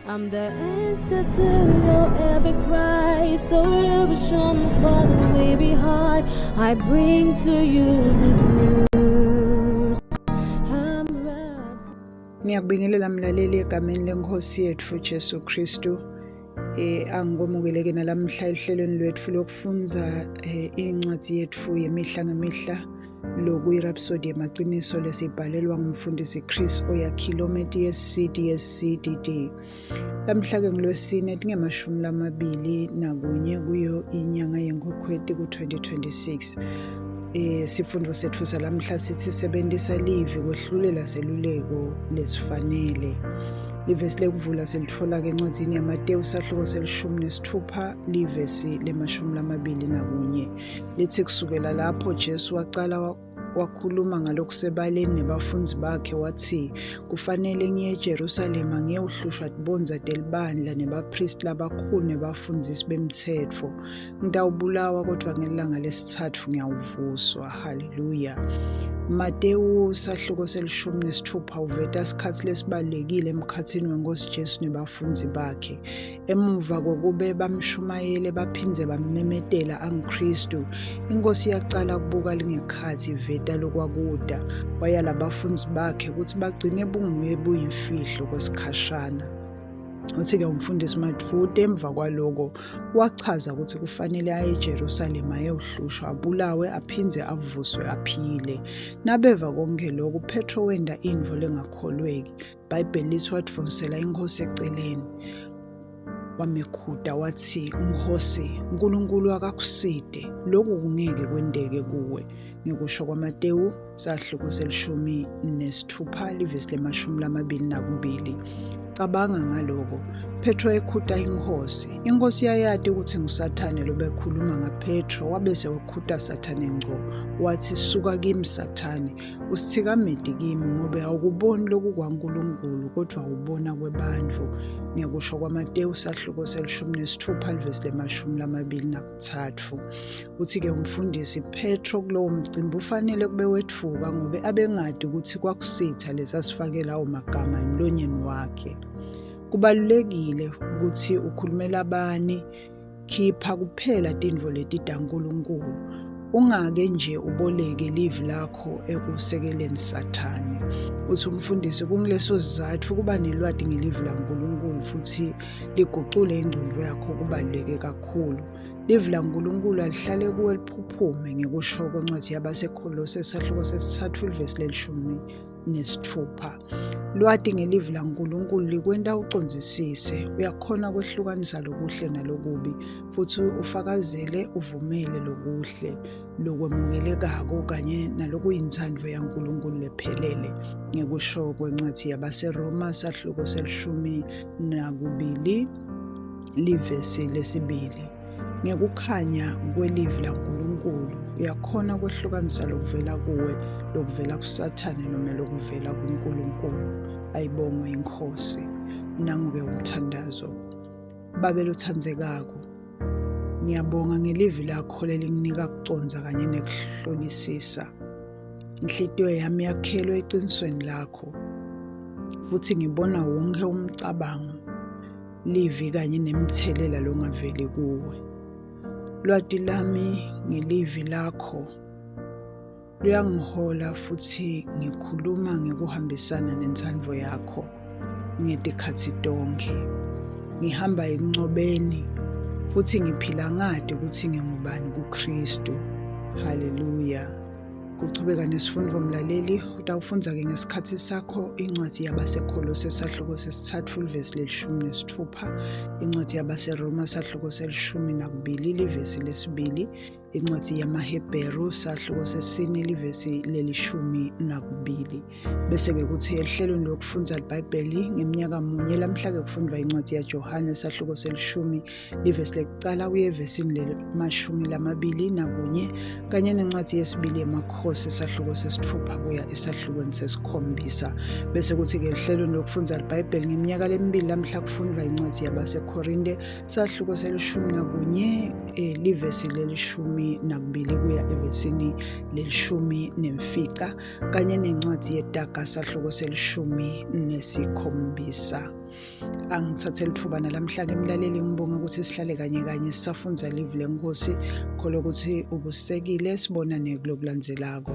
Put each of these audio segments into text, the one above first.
I'm the answer to your every cry, solution for the weary heart. I bring to you good news. I'm wrapped. Ngiyakubingelela mlaleli egameni lenkosi yethu Jesu Kristu. Angikwamukeleke nalamhla ehlelweni lwethu lokufundza incwadi yethu yemihla ngemihla lokuyi-Rhapsody yemaciniso lesiyibhalelwa ngumfundisi Chris Oyakhilome DSC DSC DD. Lamhla-ke ngilwesine tinge-21 kuyo inyanga yeNkhwekhweti ku-2026. Sifundo sethu salamhla sithi sebenzisa livi kwehlulela seluleko lesifanele. Livesi lekuvula silitfola-ke encwadzini yaMatewu sahluko se-16 livesi le-21. Lithi kusukela lapho Jesu wacala wakhuluma ngalokusebaleni nebafundzi bakhe wathi, kufanele ngiye eJerusalema ngiyewuhlushwa tibondza telibandla nebaphristi labakhulu nebafundzisi bemtsetfo. Ngitawubulawa kodvwa ngelilanga lesitsatfu ngiyawuvuswa. Haleluya. Matewu sahluko se-16 uveta sikhatsi lesibalulekile emkhatsini weNkosi Jesu nebafundzi bakhe. Emuva kokube bamshumayele baphindze bammemetela angiKristu, iNkosi yacala kubuka lingekhatsi iveta lokwakuta. Wayala abafundzi bakhe kutsi bagcine bunguye buyimfihlo kwesikhashana. Uthi-ke umfundisi Madvute emva kwaloko wachaza ukuthi kufanele aye eJerusalema ayewuhlushwa abulawe aphindze avuswe aphile. Nabeva konke lokhu, Petro wenda intfo lengakholweki. IBhayibheli lithi wadvonsela iNkhosi eceleni. Wamekhuta wathi, Nkhosi, uNkulunkulu akakuside, lokhu kungeke kwenteke kuwe. Ngekusho kwaMatewu sahluko se-16 livesi le-22. Cabanga ngaloko. Petro ekhuta iNkhosi. INkhosi yayati ukuthi nguSathane lobekhuluma ngaPetro, wabese wekhuta Sathane ngco. Wathi, suka kimi Sathane, usithikameti kimi ngobe awukuboni loku kwaNkulunkulu kodvwa ubona kwebantfu. Ngekusho kwaMatewu sahluko se-16 livesi le-23. Uthi-ke umfundisi Petro kulowo mcimbi ufanele kube wetfuka ngobe abengadi ukuthi kwakusitha lesasifake lawo magama emlonyeni wakhe. Kubalulekile ukuthi ukhulumela bani, khipha kuphela tintfo leti taNkulunkulu. Ungake nje uboleke livi lakho ekusekeleni Sathane. Uthi umfundisi kunguleso sizatfu kuba nelwati ngelivi laNkulunkulu futhi ligucule ingcondvo yakho kubaluleke kakhulu. Livi laNkulunkulu alihlale kuwe liphuphume ngekusho kwencwadi yabaseKholose sahluko sesitsatfu livesi le-16. Lwati ngelivi laNkulunkulu likwenta ucondzisise, uyakhona kwehlukanisa lokuhle nalokubi futhi ufakazele uvumele lokuhle lokwemukelekako kanye nalokuyintsandvo yaNkulunkulu lephelele ngekusho kwencwadi yabaseRoma sahluko se-12 livesi lesibili. Ngekukhanya kwelivi laNkulunkulu uyakhona kwehlukanisa lokuvela kuwe, lokuvela kuSathane noma lokuvela kuNkulunkulu. Ayibongwe iNkhosi. Nangu-ke umthandazo. Babe lotsandzekako, ngiyabonga ngelivi lakho lelinginika kucondza kanye nekuhlolisisa. Inhlitiyo yami yakhelwe ecinisweni lakho futhi ngibona wonke umcabango, livi kanye nemthelela longaveli kuwe. Lwati lami ngelivi lakho luyangihola futhi ngikhuluma ngekuhambisana nentsandvo yakho ngetikhatsi tonkhe. Ngihamba ekuncobeni futhi ngiphila ngati ukuthi ngingubani kuKristu. Haleluya. Kuchubeka nesifundo mlaleli, utawufundza-ke ngesikhatsi sakho incwadi yabaseKholose sahluko sesitsatfu livesi le-16, incwadi yabaseRoma sahluko se-12 livesi lesibili, incwadi yamaHebheru sahluko sesine livesi le-12. Bese-ke kuthi ehlelweni lokufundza liBhayibheli ngeminyaka munye lamhla-ke kufundwa incwadi yaJohane sahluko se-10 livesi lekucala kuye evesini le-21 kanye nencwadi yesibili yemakhosi esahluko sesitfupha kuya esahlukweni sesikhombisa. Bese kuthi-ke ehlelweni lokufundza liBhayibheli ngeminyaka lemibili lamhla kufundwa incwadi yabaseKhorinte sahluko se-11 livesi le-10. leshumi nakubili kuya evesini leshumi nemfica kanye nencwadi yeTaga sahluko selishumi nesikhombisa. Angithathe lithuba nalamhla-ke mlaleli ngibonge ukuthi sihlale kanye kanye sisafundza livi lenkosi. Kholwa ukuthi ubusekile, sibonane kulokulandzelako.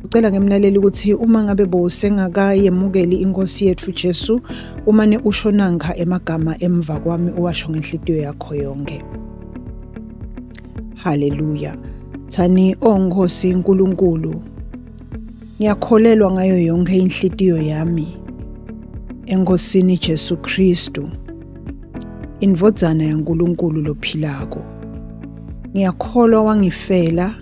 Ucela ke mlaleli ukuthi uma ngabe bowusengakayemukeli inkosi yethu Jesu, umane usho nankha emagama emva kwami uwasho ngenhlitiyo yakho yonke. Haleluya. Thani, o Nkosi uNkulunkulu, ngiyakholelwa ngayo yonke inhlitiyo yami eNkosini Jesu Kristu, indvodzana yaNkulunkulu lophilako. Ngiyakholwa wangifela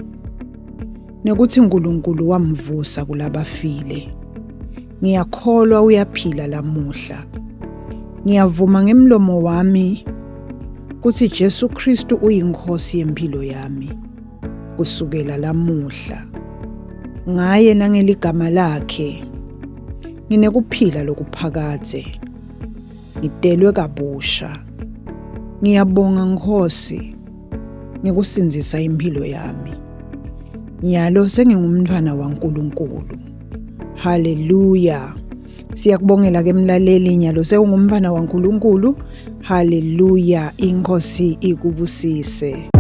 nekuthi uNkulunkulu wamvusa kulabafile. Ngiyakholwa uyaphila lamuhla. Ngiyavuma ngemlomo wami kutsi Jesu Kristu uyinkosi yempilo yami kusukela lamuhla. Ngaye nangeligama lakhe nginekuphila lokuphakadze. Ngitelwe kabusha. Ngiyabonga Nkosi ngekusindzisa impilo yami. Nyalo sengingumntwana waNkulunkulu. Haleluya. Siyakubongela ke mlaleli, nyalo sewungumntwana waNkulunkulu. Haleluya. Inkosi ikubusise.